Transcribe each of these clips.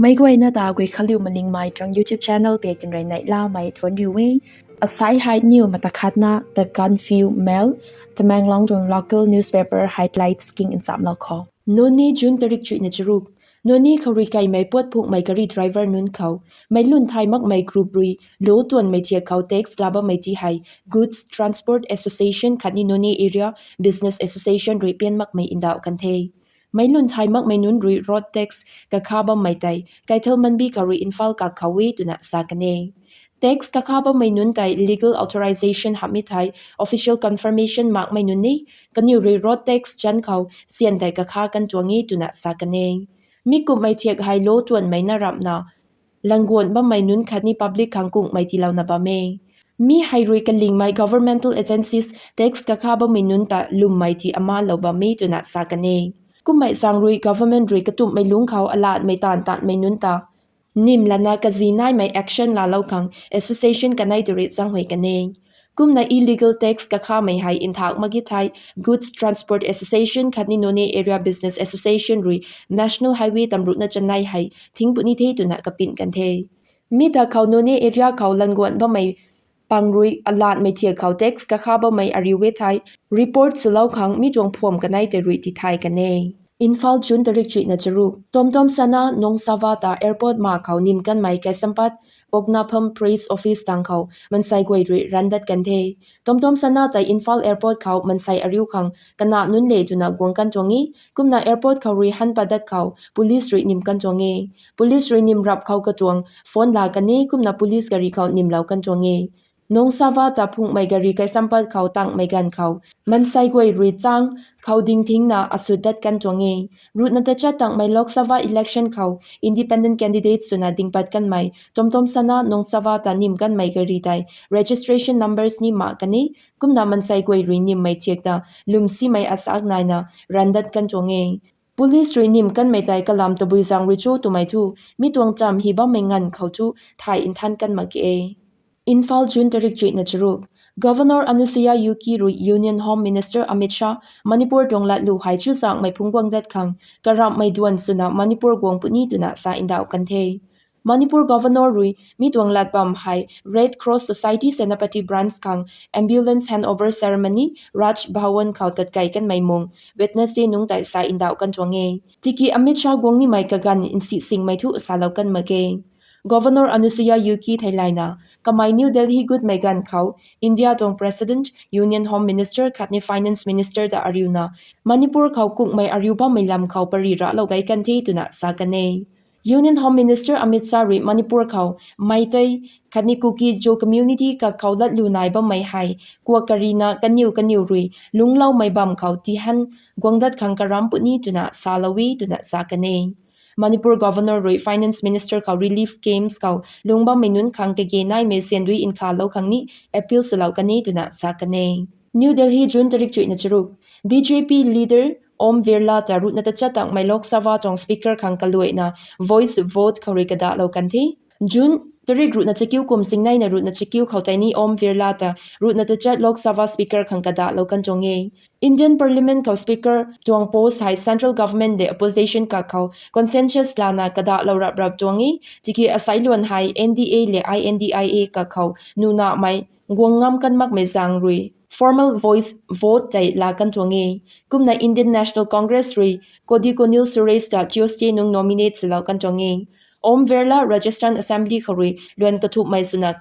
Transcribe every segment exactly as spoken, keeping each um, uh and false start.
Meic guayna ta Guikhanliu Malingmei tuang YouTube channel pei tinrui neihlamei thuanc riu e. Asai hei niw mata khatna The Gaanphiu Mail, Tamenglong tuang local newspaper highlights king nchamlou khou. Noney, June tarik chuihna charuk. Noney khou rui kaimei puat phunghmei gari driver nunc khou meic lun thay makmei group rui lo tuanmei thiak khou tax laa bammei ti hei Goods Transport Association khatni Noney Area Business Association rui pian makmei ndauh kan the. Meic lun thay makmei nunc rui road tax kakha bammei tei Keithelmanbi khou rui Imphal kak khou e twna sa kan e. Tax kakha bammei nunc tei legal authorization hamhmei thei official confirmation makmei nunc e, kaniw rui road tax chan khou syan tei kakha kan tuang e twna sa kan e. Mi kumhmei thiak hei lo tuanmei na ramhna langguan bammei nunc khatni public khang kunghmei tiilouna bam e. Mi hei rui kalingmei governmental agencies tax kakha bammei nunc ta lwmmei ti amalou bam e twna sa kan e. Kumhmei zaeng rui government rui katumhmei lungc khou alatmei taanv taanmei nunc ta nim lana kazi naimei action laalou khang association kanei tei rui zaenghuay kan e. Kumna illegal tax kakhamei hei nthak mak ge thei Goods Transport Association khatni Noney Area Business Association rui National Highway tamruhna chanei hei thing puni the twna kapin kan the. Mi ta khou Noney area khou languan bammei pang rui alatmei thiak khou tax kakha bammei ariu e thei report swlou khang mi tuang phuam kanei tei rui tithay kan e. Imphal, June tarik chuihna charuk. Tomtom Sana Nongsava ta airport ma khou nim kanmei Keisampad Poknapham Press Office tang khou mansei guay rui randat kan the. Tomtom Sana tei Imphal airport khou mansei ariu khang kana nunc le twna guang kan tuang e. Kumna airport khou rui han pat dat khou police rui nim kan tuang e. Police rui nim rap khou katuang phone laa kan e, kumna police gari khou nimlou kan tuang e. Nongsava ta phunghmei gari Keisampad khou tangmei ganv khou mansei guay rui chang khou ding thingna asut dat kan tuang e. Ruhna tachat tangmei Lok Sabha election khou independent candidate swna dingpat kanmei Tomtom Sana Nongsava ta nim kanmei gari tei registration numbers ni mak kan e, kumna mansei guay rui nimmei thiak ta lwmsimei asak naina randat kan tuang e. Police rui nim kanmei tei kalam tabui zaeng rui cho twmei thu mi tuang cham hi bammei nganv khou thu thay nthan kan mak e. Imphal, June tarik chuihna charuk. Governor Anusuiya Uikey rui Union Home Minister Amit Shah Manipur tuang latlu hei chuzaenghmei phungc guang dat khang karamhmei duan swna Manipur guang puni twna sa ndauh kan the. Manipur Governor rui mi tuang lat bam hei Red Cross Society Senapati Branch khang ambulance handover ceremony Raj Bhavan khou tatkei kanmei mung Wednesday nungc tei sa ndauh kan tuang e. Tiki Amit Shah guang nimei kaganv nsi singmei thu salou kan mak e. Governor Anusuiya Uikey theilayna kamei New Delhi gutmei ganv khou India tuang President, Union Home Minister khatni Finance Minister ta ariuna Manipur khou kunghmei ariu bammei lam khou pary raclou gay kan the twna sa kan e. Union Home Minister Amit Shah rui Manipur khou Meitei khatni Kuki-Zo community kakhou latlu nai bammei hei kuak karina kaniw kaniw rui lungcloumei bam khou tihan guang dat khang karamh puni twna salou e twna sa kan e. Manipur Governor rui Finance Minister khou relief camps khou lungc bammei nunc khang kage naimei sandui nkhavlou khang ni appeal swlou kan e twna sa kan e. New Delhi, June tarik chuihna charuk. B J P leader Om Birla ta ruhna tachat tangmei Lok Sabha tuang speaker khang kaluaina voice vote khou rui kadahlou kan the. June tarik ruhna chakiu kum singneina ruhna chakiu khou tei ni Om Birla ta ruhna tachat Lok Sabha speaker khang kadahlou kan tuang e. Indian Parliament khou speaker tuang post hei central government le opposition kakhou consensus lana kadahlou rap rap tuang e. Tiki asai luan hei N D A le I N D I A kakhou nunamei guang ngam kan makmei zaeng rui formal voice vote tei laa kan tuang e. Kumna Indian National Congress rui Kodyunnil Suresh ta Tuesday nungc nominate swlou kan tuang e. Om Birla Rajasthan Assembly khou rui luan kathumhmei swna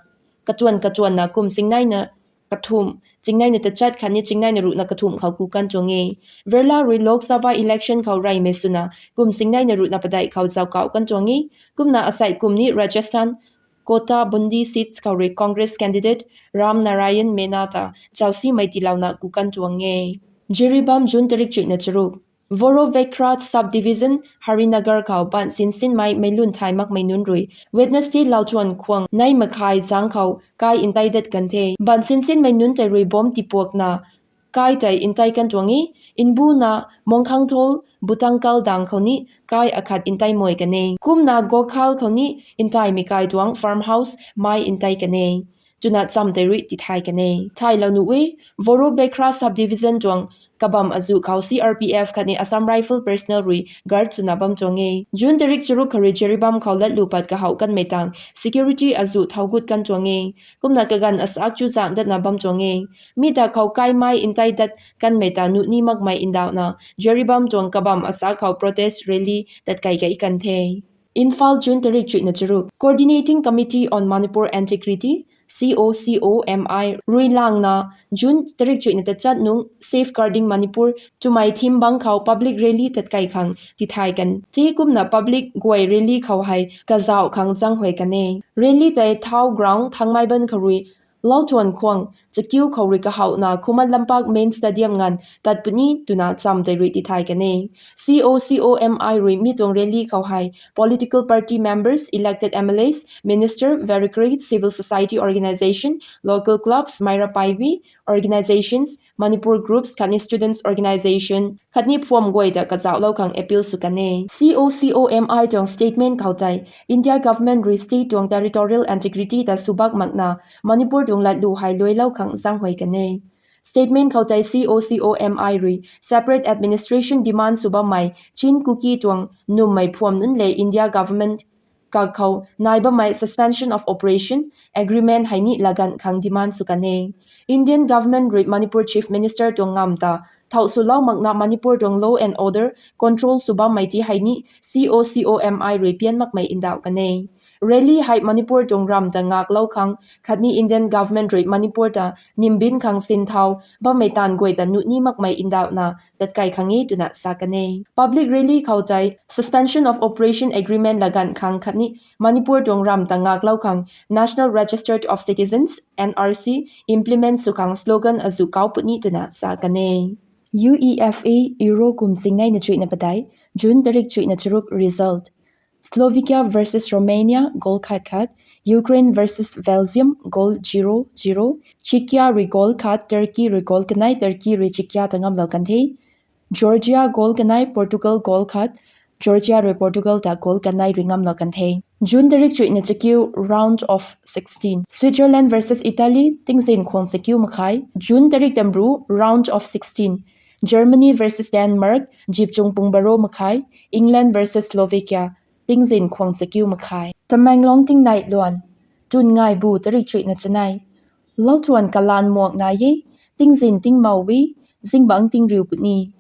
katuan katuanna kum singneina kathumh, chingneina tachat khatni chingneina ruhna kathumh khou ku kan tuang e. Birla rui Lok Sabha election khou reymei swna kum singneina ruhna padeih khou zaukauh kan tuang e. Kumna asei kum ni Rajasthan Kota Bundi seats khou rui Congress candidate Ram Narayan Meena ta zausimei tiilouna ku kan tuang e. Jiribam, June tarik chuihna charuk. Vorovekhra Subdivision, Harinagar khou bansinsinmei meic lun thay makmei nunc rui Wednesday lauchuan khwang nei makhai zaeng khou kai ntei dat kan the. Bansinsinmei nunc tei rui bomb tipuakna kai tei ntei kan tuang e. Nbuna Mongkhangthol Butangkal dang khou ni kai akhat ntei muai kan e. Kumna Gokhal khou ni nteimei kai tuang farmhouse mei ntei kan e. twna cham tei rui tithay kan e. Thaylou nuh e, Voro Bekra Subdivision tuang kabam azuh khou C R P F khatni Assam Rifle personnel rui guard swna bam tuang e. June tarik charuk kha rui Jiribam khou latlu pat kahouh kanmei tang security azuh thau gut kan tuang e. Kumna kaganv asak chuzaeng datna bam tuang e. Mi ta khou kaimei ntei dat kanmei ta nuh ni makmei ndauhna Jiribam tuang kabam asak khou protest rally tat kai kai kan the. Imphal, June tarik chuihna charuk. Coordinating Committee on Manipur Integrity, C O C O M I rui langna, June tarik chuihna tachat nung Safeguarding Manipur twmei theme bang khou public rally tat kai khang tithay kan the. Kumna public guay rally khou hei kazauh khang zaenghuay kan e. Rally tei Thau Ground, Thangmeiban khou rui Louthuan khwang chakiu khou rui kahouhna Khuman Lampak Main Stadium nganv tat puni twna cham tei rui tithay kan e. C O C O M I rui mi tuang rally khou hei political party members, elected M L As, minister, bureaucrats, civil society organisation, local clubs, Meira Paibi organisations, Manipur groups khatni students organisation khatni phuam guay ta kazauhlou khang appeal sw kan e. C O C O M I tuang statement khou tei, India government rui state tuang territorial integrity ta subak makna Manipur tuang latlu hei luailou khang zaenghuay kan e. Statement khou tei C O C O M I rui separate administration demand sw bammei Chin Kuki tuang nummei phuam nunc le India government kak khou nai bammei Suspension of Operation agreement hei ni laganv khang demand sw kan e. Indian government rui Manipur Chief Minister tuang ngamv ta thau swlou makna Manipur tuang law and order control sw bammei ti hei ni C O C O M I rui pian makmei ndauh kan e. Rally hei Manipur tuang ramv ta ngaklou khang khatni Indian government rui Manipur ta nimbin khang sinthau bammei taanv guay ta nuh ni makmei ndauhna tat kai khang e twna sa kan e. Public rally khou tei Suspension of Operation agreement laganv khang khatni Manipur tuang ramv ta ngaklou khang National Register of Citizens, N R C, implement sw khang slogan azuh kau puni twna sa kan e. UEFA Euro kum singneina chuihna padeih, June tarik chuihna charuk result. Slovakia versus Romania, goal khat khat. Ukraine versus Belgium, goal zero zero. Czechia rui goal khat, Turkey rui goal kanei, Turkey rui Czechia ta ngamlou kan the. Georgia goal kanei, Portugal goal khat, Georgia rui Portugal ta goal kanei rui ngamlou kan the. June tarik chuihna chakiu, round of sixteen. Switzerland versus Italy, tingzin khwang chakiu makhai, June tarik tamru, round of sixteen. Germany versus Denmark, zipchung pung baro makhai, England versus Slovakia, tingzin khwang chakiu makhai. Tamenglong tingnei luan, tun ngaibu tarik chuihna chanei. Louthuan kalan muak nai e, tingzin tingmau e, zingbangc tingriu puni.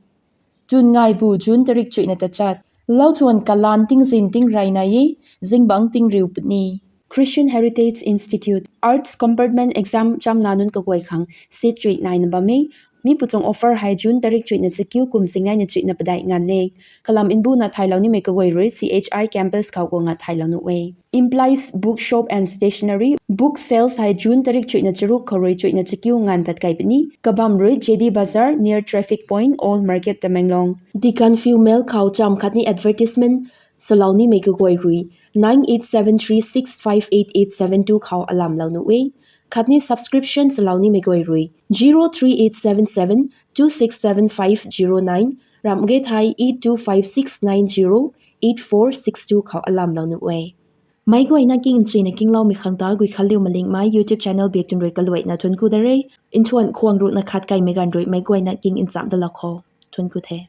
Tun ngaibu June tarik chuihna tachat. Louthuan kalan tingzin tingrey nai e, zingbangc tingriu puni. Christian Heritage Institute, Arts Compartment Exam chamna nunc kaguay khang seat chuih naina bam e. Mi pu tuang offer hei June tarik chuihna chakiu kum singneina chuihna padeih nganv e. Kalam mbuna thaylou nimei kaguay rui C H I campus khou guang nga thaylou nuh e. Implies Bookshop and Stationery, book sales hei June tarik chuihna charuk khou rui chuihna chakiu nganv tat kai puni. Kabam rui J D Bazar, near traffic point, Old Market, Tamenglong. Dikanfiu mail khou cham khatni advertisement swlou nimei kaguay rui nine eight seven three six five eight eight seven two khou alamlou nuh e. Khatni subscription swlou nimei kaguay rui zero three eight seven seven two six seven five zero nine, ramh ge thei eight two five six nine zero eight four six two khou alamlou nuh e. Meic guayna king nchuina kingloumei khang ta Guikhanliu Malingmei YouTube channel biak tun rui kaluaina thuanc ku da re. Nthuan khwang ruhna khat kaimei ganv rui meic guayna king ncham dalou khou thuanc ku the.